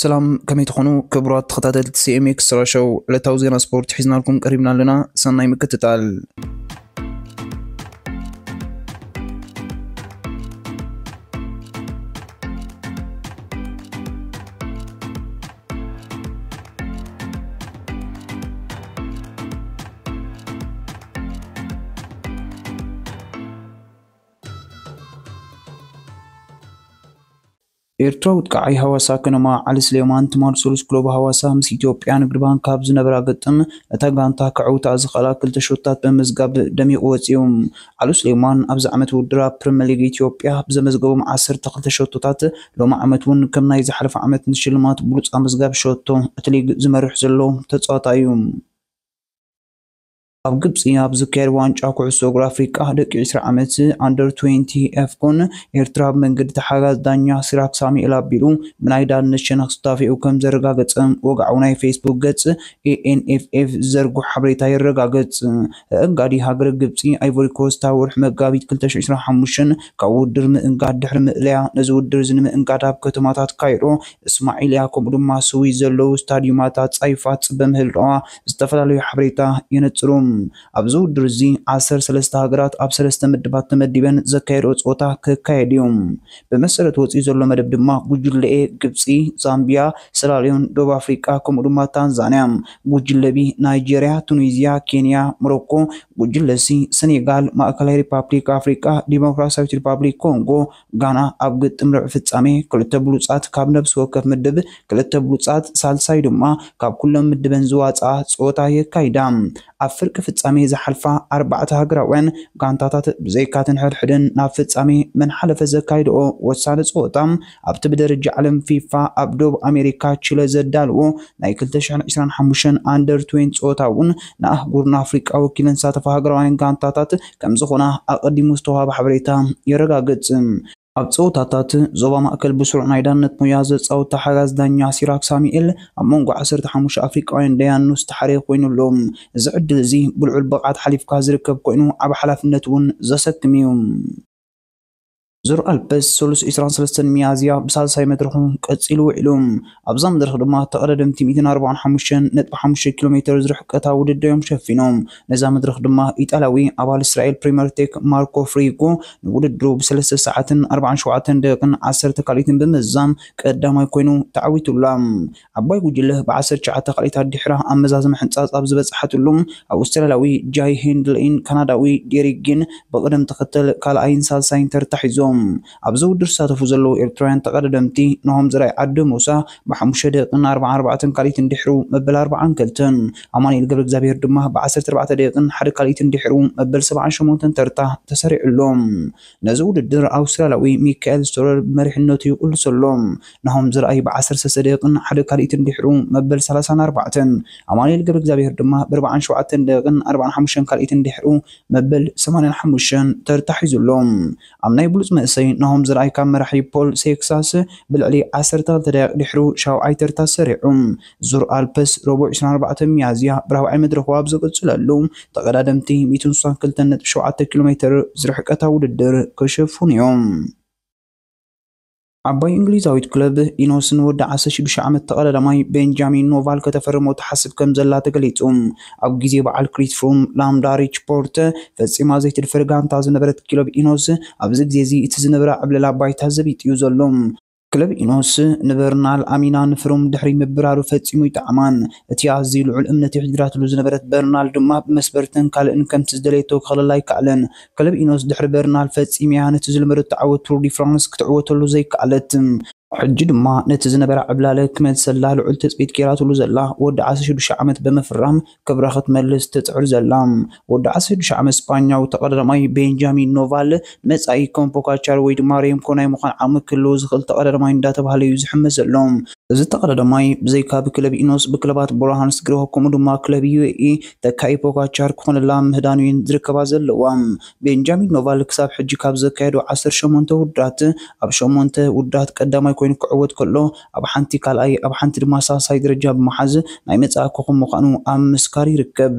ሰላም፣ ከመይ ትኾኑ ክቡራት ተኸታተልቲ ሲ ኤም ኤክስ ራሻው? ዕለታዊ ዜና ስፖርት ሒዝናልኩም ቀሪብና ኣለና። ሰናይ ምክትታል። ኤርትራዊ ጥቃዓይ ሃዋሳ ከነማ ዓሊ ስሌማን ትማል ሱሉስ ክለቡ ሃዋሳ ምስ ኢትዮጵያ ንግዲ ባንክ ኣብ ዝነበራ ግጥም ነታ ጋንታ ከዕውታ ዝኽእላ ክልተ ሾታት ብምዝጋብ ደሚቑ ወጺኡ። ዓሊ ስሌማን ኣብዚ ዓመት ውድድር ኣብ ፕሪምየር ሊግ ኢትዮጵያ ብዘመዝገቦም ዓሰርተ ክልተ ሾቶታት ሎሚ ዓመት እውን ከም ናይ ዝሓለፈ ዓመት ንሽልማት ብሉጽ ኣመዝጋቢ ሾቶ እቲ ሊግ ዝመርሕ ዘሎ ተጻዋታይ እዩ። ኣብ ግብጺ ኣብ ዝካየድ ዋንጫ ኩዕሶ እግሪ ኣፍሪቃ ደቂ ዕስራ ዓመት ኣንደር ትዌንቲ ኤፍኮን ኤርትራ ብመንገዲ ተሓጋዝ ዳኛ ሲራክ ሳሙኤል ኣቢሉ ብናይ ዳንነት ሸነኽ ስታፌኡ ከም ዘረጋገጸ ወግዓዊ ናይ ፌስቡክ ገጽ ኤ ኤን ኤፍ ኤፍ ዝዘርግሖ ሓበሬታ የረጋግጽ። ተኣንጋዲ ሃገረ ግብጺ ኣይቮሪ ኮስት ኣብ ወርሒ መጋቢት ክልተ ሽሕ ዕስራን ሓሙሽተን ካብ ውድድር ምእንጋድ ድሕሪ ምእለያ ነዚ ውድድር እዚ ንምእንጋድ ኣብ ከተማታት ካይሮ፣ እስማዒልያ ከምኡ ድማ ስዊዝ ዘለዉ ስታዲዩማት ኣጻይፋ ትጽበ ምህላዋ ዝተፈላለዩ ሓበሬታ የነጽሩ። ኣብዚ ውድድር እዚ ዓሰርተ ሰለስተ ሃገራት ኣብ ሰለስተ ምድባት ተመዲበን ዘካየድኦ ጸወታ ክካየድ እዩ። ብመሰረት ወጺኡ ዘሎ መደብ ድማ ጉጅለ ኤ ግብጺ፣ ዛምቢያ፣ ሰራሊዮን፣ ደቡብ ኣፍሪቃ ከምኡ ድማ ታንዛንያ፣ ጉጅለ ቢ ናይጄርያ፣ ቱኒዝያ፣ ኬንያ፣ ሞሮኮ፣ ጉጅለ ሲ ሰኔጋል፣ ማእከላይ ሪፓብሊክ ኣፍሪቃ፣ ዲሞክራሲያዊት ሪፓብሊክ ኮንጎ፣ ጋና ኣብ ግጥም ርብዒ ፍጻሜ ክልተ ብሉጻት ካብ ነብሲ ወከፍ ምድብ፣ ክልተ ብሉጻት ሳልሳይ ድማ ካብ ኩሎም ምድበን ዝዋጽኣ ጸወታ የካይዳ። ኣብ ፍርቂ ፍጻሜ ዝሓልፋ ኣርባዕተ ሃገራውያን ጋንታታት ብዘይካተን ሕድሕደን ናብ ፍጻሜ መን ሓለፈ ዘካይድኦ ወሳኒ ጸወታ ኣብቲ ብደረጃ ዓለም ፊፋ ኣብ ደቡብ ኣሜሪካ ቺለ ዘዳልዎ ናይ ክልተ ሽሕን ዕስራን ሓሙሽተን ኣንደር ትዌንቲ ጸወታ እውን ንኣህጉርና ኣፍሪቃ ወኪለን ዝሳተፋ ሃገራውያን ጋንታታት ከም ዝኾና ኣቐዲሙ ዝተዋህበ ሓበሬታ የረጋግጽ። ኣብ ጸወታታት ዞባ ማእከል ብስሩዕ ናይ ዳነት ሞያ ዘጻወት ተሓጋዝ ዳኛ ሲራክ ሳሙኤል ኣብ መንጎ ዓሰርተ ሓሙሽተ ኣፍሪቃውያን ደያኑ ዝተሓረየ ኮይኑ ኣሎ። እዚ ዕድል እዚ ብልዑል ብቕዓት ሓሊፍካ ዝርከብ ኮይኑ ዓቢ ሓላፍነት እውን ዘሰክም እዩ። ዙር ኣልፕስ ሰሉስ ዕስራን ሰለስተን ሚያዝያ ብሳልሳይ መድረኹ ቀጺሉ ውዒሉ። ኣብዛ መድረኽ ድማ ተቐዳደምቲ ሚእትን ኣርባዓን ሓሙሽተን ነጥቢ ሓሙሽተ ኪሎ ሜትር ዝርሕቀታ ውድድር እዮም ሸፊኖም። ነዛ መድረኽ ድማ ኢጣልያዊ ኣባል እስራኤል ፕሪምየር ቴክ ማርኮ ፍሪጎ ንውድድሩ ብሰለስተ ሰዓትን ኣርባዓን ሸውዓተን ደቂቕን ዓሰርተ ካልኢትን ብምዝዛም ቀዳማይ ኮይኑ ተዓዊቱላ። ዓባይ ጉጅለ ብዓሰርተ ትሽዓተ ካልኢት ኣዲሕራ ኣብ መዛዘሚ ሕንጻጽ ኣብ ዝበጽሓትሉ፣ ኣውስትራልያዊ ጃይ ሂንድሊን ካናዳዊ ዴሪክ ጊን ብቕደም ተኸተል ካልኣይን ሳልሳይን ተርታ ሒዞም። ኣብዚ ውድድር ዝሳተፉ ዘለዉ ኤርትራውያን ተቐዳደምቲ ናሆም ዘርኣይ ዓዲ ሙሳ ብሓሙሽተ ደቂቕን ኣርባዓን ኣርባዕተን ካልኢት እንድሕሩ መበል ኣርባዓን ክልተን፣ ኣማኑኤል ገብረ እግዚኣብሔር ድማ ብዓሰርተ ኣርባዕተ ደቂቕን ሓደ ካልኢት እንድሕሩ መበል ሰብዓን ሸሞንተን ተርታ ተሰሪዑሎም። ነዚ ውድድር ኣውስትራልያዊ ሚካኤል ስቶረር ብመሪሕነቱ ይቕልሶ ኣሎ። ናሆም ዘርኣይ ብዓሰርተ ሰለስተ ደቂቕን ሓደ ካልኢት እንድሕሩ መበል ሰላሳን ኣርባዕተን፣ ኣማኑኤል ገብረ እግዚኣብሔር ድማ ብኣርባዓን ሸውዓተን ደቂቕን ኣርባዓን ሓሙሽተን ካልኢት እንድሕሩ መበል ሰማንያን ሓሙሽተን ተርታ ሒዙ ኣሎ። ኣብ ናይ ብሉጽ መእሰይ ናሆም ዘርኣይ ካብ መራሒ ፖል ሴክሳስ ብልዕሊ ዓሰርተ ክልተ ደቂቕ ድሕሩ ሻውዓይ ተርታ ሰሪዑ። ዙር ኣልፕስ ረቡዕ ዕስራን ኣርባዕተን ሚያዝያ ብራብዓይ መድረኹ ኣብ ዝቕጽለሉ፣ ተቐዳደምቲ ሚእትን ስሳን ክልተን ነጥቢ ሸውዓተ ኪሎ ሜትር ዝርሕቀታ ውድድር ክሽፍኑ እዮም። ዓባይ እንግሊዛዊት ክለብ ኢኖስ ንወዲ ዓሰርተ ሽዱሽተ ዓመት ተቐዳዳማይ ቤንጃሚን ኖቫል ከተፈርሞ ትሓስብ ከም ዘላ ተገሊጹ። ኣብ ግዜ በዓል ክሪት ፍሩም ላምዳ ሪች ፖርት ፈጺማ ዘይትድፈር ጋንታ ዝነበረት ክለብ ኢኖስ ኣብዚ ግዜ እዚ እቲ ዝነበራ ዕብለላ ባይታ ዘቢጥ'ዩ ዘሎ። ክለብ ኢኖስ ንበርናል ኣሚና ንፍሩም ድሕሪ ምብራሩ ፈጺሙ ይጠዓማን። እቲ ኣዝዩ ልዑል እምነት የሕድራትሉ ዝነበረት በርናል ድማ ብመስበርትን ካልእን ከምቲ ዝደለየቶ ክኸለላ ኣይከኣለን። ክለብ ኢኖስ ድሕሪ በርናል ፈጺምያ ነቲ ዝልመደቶ ዓወት ቱር ዲ ፍራንስ ክትዕወተሉ ዘይከኣለት። ሕጂ ድማ ነቲ ዝነበራ ዕብላለ ክመልሰላ ልዑል ትጽቢት ገይራትሉ ዘላ ወዲ ዓሰርተ ሽዱሽተ ዓመት ብምፍራም ክብራ ክትመልስ ትጽዕር ዘላ። ወዲ ዓሰርተ ሽዱሽተ ዓመት ስፓኛዊ ተቐዳዳማይ ቤንጃሚን ኖቫል መጻኢ ከም ፖጋቻር ወይ ድማ ሬምኮ ናይ ምዃን ዓቕሚ ክህልዎ ዝኽእል ተቐዳዳማይ እንዳተባህለ እዩ ዝሕመ ዘሎ። እዚ ተቐዳዳማይ ብዘይካ ብክለብ ኢኖስ ብክለባት ብራሃንስ ግሮሆ ከምኡ ድማ ክለብ ዩ ኤ ኢ ተካኢ ፖጋቻር ክኾነላ ምህዳኑ እየን ዝርከባ ዘለዋ። ቤንጃሚን ኖቫል ክሳብ ሕጂ ካብ ዘካየዶ ዓሰርተ ሸሞንተ ውድድራት ኣብ ሸሞንተ ውድድራት ቀዳማይ ኮይኑ ክዕወት ከሎ ኣብ ሓንቲ ካልኣይ ኣብ ሓንቲ ድማ ሳልሳይ ደረጃ ብምሓዝ ናይ መጻኢ ኮኸብ ምዃኑ ኣብ ምስካር ይርከብ።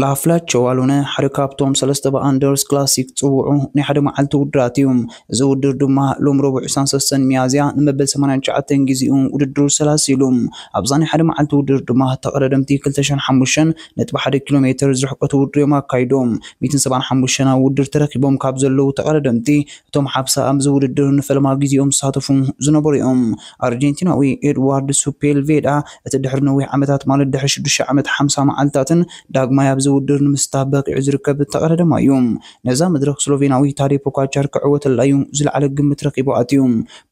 ላፍላቸው ኣሉነ ሓደ ካብቶም ሰለስተ ብኣንደርስ ክላሲክ ዝጽውዑ ናይ ሓደ መዓልቲ ውድራት እዩ። እዚ ውድድር ድማ ሎም ረቡዕ ዕስራን ሰለስተን ሚያዝያ ንመበል ሰማንያን ትሽዓተን ግዜኡ ውድድሩ ሰላሲሉ። ኣብዛ ናይ ሓደ መዓልቲ ውድድር ድማ ተቐዳደምቲ ክልተ ሽሕን ሓሙሽተን ነጥቢ ሓደ ኪሎ ሜትር ዝርሕቀት ውድድር እዮም ኣካይዶም። ሚእትን ሰብዓን ሓሙሽተን ኣብ ውድድር ተረኪቦም ካብ ዘለዉ ተቐዳደምቲ እቶም ሓምሳ ኣብዚ ውድድር ንፈለማ ግዜኦም ዝሳተፉ ዝነበሩ እዮም። ኣርጀንቲናዊ ኤድዋርድ ሱፔልቬዳ እቲ ድሕሪ ነዊሕ ዓመታት ማለት ድሕሪ ሽዱሽተ ዓመት ሓምሳ መዓልታትን ዳግማይ ኣብዚ ውድድር ንምስታፍ በቂዑ ዝርከብ ተቐዳዳማይ እዩ። ነዛ መድረኽ ስሎቬናዊ ታዴ ፖጋቻር ክዕወተላ እዩ ዝለዓለ ግምት ረኺቡ ኣትዩ።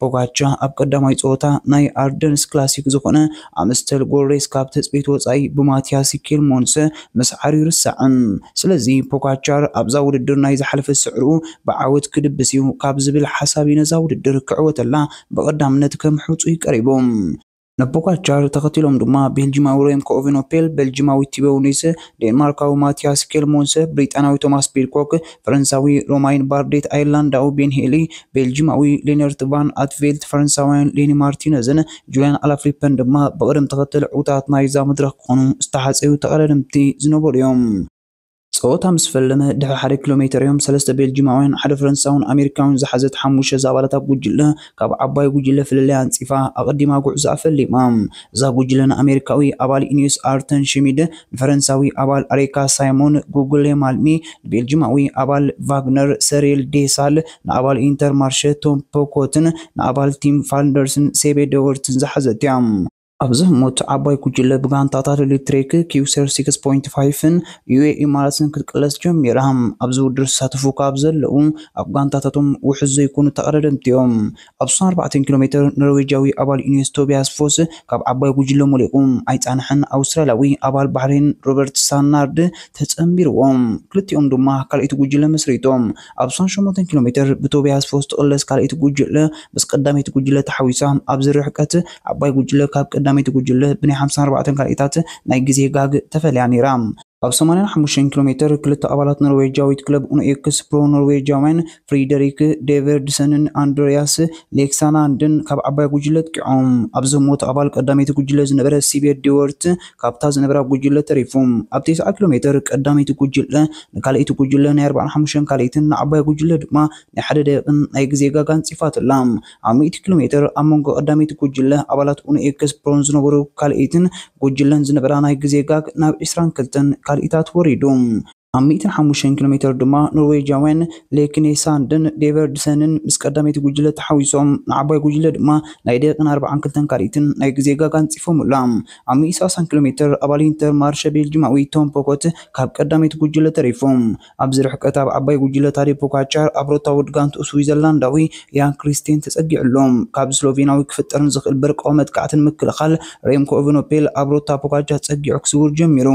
ፖጋቻ ኣብ ቀዳማይ ጸወታ ናይ ኣርደንስ ክላሲክ ዝኾነ ኣምስተል ጎልድ ሬስ ካብ ትጽቢት ወጻኢ ብማቲያስ ኬልሞንስ ምስዓሩ ይርሳዕን። ስለዚ ፖጋቻር ኣብዛ ውድድር ናይ ዝሓለፈ ስዕሩ ብዓወት ክድብስ እዩ ካብ ዝብል ሓሳብ እዩ ነዛ ውድድር ክዕወተላ ብቐዳምነት ከም ሕጹይ ቀሪቡ። ንፖጋቻር ተኸቲሎም ድማ ቤልጂማዊ ሬምኮ ኦቬኖፔል፣ ቤልጂማዊ ቲቦ ኒስ፣ ዴንማርካዊ ማቲያስ ኬልሞንስ፣ ብሪጣናዊ ቶማስ ፒድኮክ፣ ፈረንሳዊ ሮማይን ባርዴት፣ ኣየርላንዳዊ ቤን ሄሊ፣ ቤልጂማዊ ሌነርት ቫን ኣትቬልት፣ ፈረንሳውያን ሌኒ ማርቲነዝን ጁልያን ኣላፍሊፐን ድማ ብቕደም ተኸተል ዕዉታት ናይዛ መድረኽ ክኾኑ ዝተሓጸዩ ተቐዳደምቲ ዝነበሩ እዮም። ጸወታ ምስ ፈለመ ድሕሪ ሓደ ኪሎ ሜተር እዮም ሰለስተ ቤልጂማውያን፣ ሓደ ፈረንሳውን ኣሜሪካውን ዝሓዘት ሓሙሽተ ዝኣባላታ ጉጅለ ካብ ዓባይ ጉጅለ ፍልልያ ኣንጺፋ ኣቐዲማ ጉዕዞኣ ፈሊማ። እዛ ጉጅለ ንኣሜሪካዊ ኣባል ኢኒዮስ ኣርተን ሽሚድ፣ ንፈረንሳዊ ኣባል ኣሬካ ሳይሞን ጉጉሌ ማልሚ፣ ንቤልጂማዊ ኣባል ቫግነር ሰሪል ዴሳል፣ ንኣባል ኢንተር ማርሸ ቶም ፖኮትን ንኣባል ቲም ፋልደርስን ሴቤ ደወርትን ዝሓዘት እያ። ኣብዚ ህሞት ዓባይ ጉጅለ ብጋንታታት ኤሌክትሪክ፣ ኪውሰር ሲክስ ፖይንት ፋይቭን ዩኤ ኢማራትስን ክትቅለስ ጀሚራ። ኣብዚ ውድድር ዝሳተፉ ካብ ዘለዉ ኣብ ጋንታታቶም ውሑስ ዘይኮኑ ተቐዳደምቲ እዮም። ኣብ ስሳን ኣርባዕተን ኪሎ ሜትር ኖርዌጃዊ ኣባል ኢኒዮስ ቶቢያስ ፎስ ካብ ዓባይ ጉጅለ ሞሊቑ ኣይጻንሐን። ኣውስትራልያዊ ኣባል ባህሬን ሮበርት ሳናርድ ተጸንቢርዎም። ክልቲኦም ድማ ካልኣይቲ ጉጅለ መስሪቶም። ኣብ ስሳን ሸሞንተን ኪሎ ሜትር ብቶቢያስ ፎስ ትቕለስ ካልኣይቲ ጉጅለ ምስ ቀዳመይቲ ጉጅለ ተሓዊሳ ኣብዚ ርሕቀት ዓባይ ጉጅለ ካብ ቀዳመይቲ ጉጅለ ብናይ ሓምሳን ኣርባዕተን ካልኢታት ናይ ግዜ ጋግ ተፈልያ ነይራ። ኣብ ሰማንያን ሓሙሽተን ኪሎ ሜትር ክልተ ኣባላት ኖርዌጃዊት ክለብ ኡኖ ኤክስ ፕሮ ኖርዌጃውያን ፍሪደሪክ ዴቨርድሰንን ኣንድሪያስ ሌክሳናንድን ካብ ዓባይ ጉጅለ ኣጥቂዖም። ኣብዚ ህሞት ኣባል ቀዳመይቲ ጉጅለ ዝነበረ ሲቤር ዲወርት ካብታ ዝነበራ ጉጅለ ተሪፉ። ኣብ ተስዓ ኪሎ ሜትር ቀዳመይቲ ጉጅለ ንካልኣይቲ ጉጅለ ናይ ኣርባዓን ሓሙሽተን ካልኢትን ንዓባይ ጉጅለ ድማ ናይ ሓደ ደቂቕን ናይ ግዜ ጋግ ኣንጺፋትላ። ኣብ ሚእቲ ኪሎ ሜትር ኣብ መንጎ ቀዳመይቲ ጉጅለ ኣባላት ኡኖ ኤክስ ፕሮን ዝነበሩ ካልኢትን ጉጅለን ዝነበራ ናይ ግዜ ጋግ ናብ ዕስራን ክልተን ካልኢታት ወሪዱ። ኣብ ሚእትን ሓሙሽተን ኪሎ ሜትር ድማ ኖርዌጃውያን ሌክኔሳንድን ዴቨርድሰንን ምስ ቀዳመይቲ ጉጅለ ተሓዊሶም ንዓባይ ጉጅለ ድማ ናይ ደቂቕን ኣርባዓን ክልተን ካልኢትን ናይ ግዜ ጋግ ኣንጺፎምላ። ኣብ ሚእቲ ሰላሳን ኪሎ ሜትር ኣባል ኢንተር ማርሸ ቤልጂማዊ ቶም ፖኮት ካብ ቀዳመይቲ ጉጅለ ተሪፎም። ኣብዚ ርሕቀት ኣብ ዓባይ ጉጅለ ታዴ ፖጋቻር ኣብ ሮታ ውድብ ጋንትኡ ስዊዘርላንዳዊ ያን ክሪስቴን ተጸጊዑ ኣሎ። ካብ ስሎቬናዊ ክፍጠር ንዝኽእል በርቃዊ መጥቃዕቲ ንምክልኻል ሬምኮ ኦቨኖፔል ኣብ ሮታ ፖጋቻር ጸጊዑ ክስውር ጀሚሩ።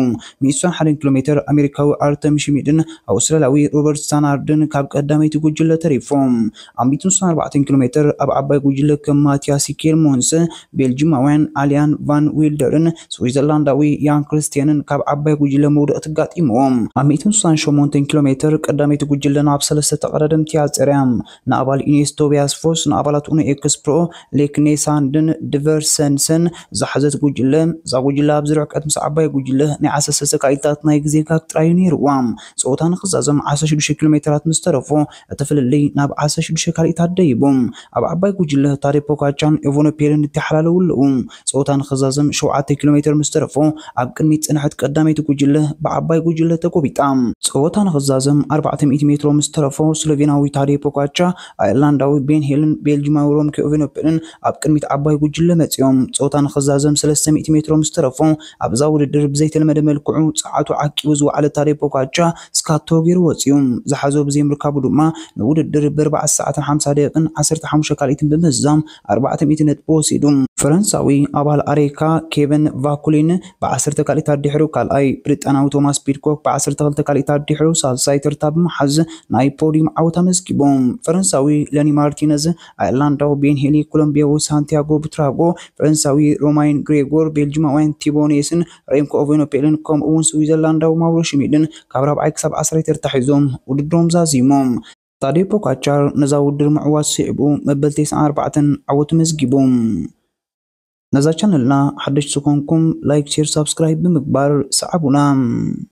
ሚእቲ ሓደን ኪሎ ሜትር ኣሜሪካዊ ኣርተም ሽሚድን ኣውስትራልያዊ ሮበርት ስታናርድን ካብ ቀዳመይቲ ጉጅለ ተሪፎም። ኣብ ሚእቲ ሓምሳን ኣርባዕተን ኪሎ ሜትር ኣብ ዓባይ ጉጅለ ከም ማቲያስ ኬልሞንስ፣ ቤልጂማውያን ኣልያን ቫን ዊልደርን ስዊዘርላንዳዊ ያን ክሪስቴንን ካብ ዓባይ ጉጅለ መውደቕቲ ኣጋጢምዎም። ኣብ ሚእትን ስሳን ሸሞንተን ኪሎ ሜትር ቀዳመይቲ ጉጅለ ናብ ሰለስተ ተቐዳደምቲ ኣጽርያ። ንኣባል ኢኔስ ቶቢያስ ፎስ፣ ንኣባላት ኡኖ ኤክስፕሮ ሌክኔሳንድን ድቨርሰንሰን ዝሓዘት ጉጅለ፣ እዛ ጉጅለ ኣብዚ ርሕቀት ምስ ዓባይ ጉጅለ ናይ ዓሰርተ ሰለስተ ካልኢታት ናይ ግዜ ጋግ ጥራይ ነይርዋ። ጸወታ ንኽዛዘም ዓሰርተ ሽዱሽተ ኪሎ ሜትራት ምስ ተረፎ፣ እቲ ፍልልይ ናብ ዓሰርተ ሽዱሽተ ካልኢታት ደይቡ። ኣብ ዓባይ ጉጅለ ታዴ ፖጋቻን ኤቨኖፔልን ይተሓላለዉ ኣለዉ። ጸወታ ንኽዛዘም ሸውዓተ ኪሎ ሜትር ምስ ተረፎ፣ ኣብ ቅድሚት ዝጸንሐት ቀዳመይቲ ጉጅለ ብዓባይ ጉጅለ ተጎቢጣ። ጸወታ ንኽዛዘም ኣርባዕተ ሚእቲ ሜትሮ ምስ ተረፎ፣ ስሎቬናዊ ታዴ ፖጋቻ፣ ኣየርላንዳዊ ቤን ሄልን ቤልጂማዊ ሮምኪ ኦቬኖፕልን ኣብ ቅድሚት ዓባይ ጉጅለ መጺኦም። ጸወታ ንኽዛዘም ሰለስተ ሚእቲ ሜትሮ ምስ ተረፎ፣ ኣብዛ ውድድር ብዘይተለመደ መልክዑ ጸዓቱ ዓቂቡ ዝወዓለ ታዴ ፖጋቻ ስካቶ ገይሩ ወጺኡ። ዝሓዞ ብዘይምርካቡ ድማ ንውድድር ብኣርባዕተ ሰዓትን ሓምሳ ደቂቕን ዓሰርተ ሓሙሽተ ካልኢትን ብምዝዛም ኣርባዕተ ሚእቲ ነጥቢ ወሲዱ። ፈረንሳዊ ኣባል ኣሬካ ኬቨን ቫኩሊን ብዓሰርተ ካልኢታት ድሕሩ ካልኣይ፣ ብሪጣናዊ ቶማስ ፒድኮክ ብዓሰርተ ክልተ ካልኢታት ድሕሩ ሳልሳይ ተርታ ብምሓዝ ናይ ፖዲዩም ዓወት ኣመዝጊቡ። ፈረንሳዊ ለኒ ማርቲነዝ፣ ኣየርላንዳዊ ቤን ሄሊ፣ ኮሎምቢያዊ ሳንቲያጎ ቡትራጎ፣ ፈረንሳዊ ሮማይን ግሬጎር፣ ቤልጂማውያን ቲቦ ኔስን ሬምኮ ኦቬኖፔልን ከምኡ እውን ስዊዘርላንዳዊ ማውሮ ሽሚድን ካብ ራብዓይ ክሳብ ዓስራይ ተርታ ሒዞም ውድድሮም ዛዚሞም። ታዴ ፖጋቻር ነዛ ውድድር ምዕዋት ስዒቡ መበል ተስዓን ኣርባዕተን ዓወቱ መዝጊቡ። ነዛ ቻነልና ሓደሽቲ ዝኾንኩም ላይክ፣ ሼር፣ ሳብስክራይብ ብምግባር ሰዓቡና።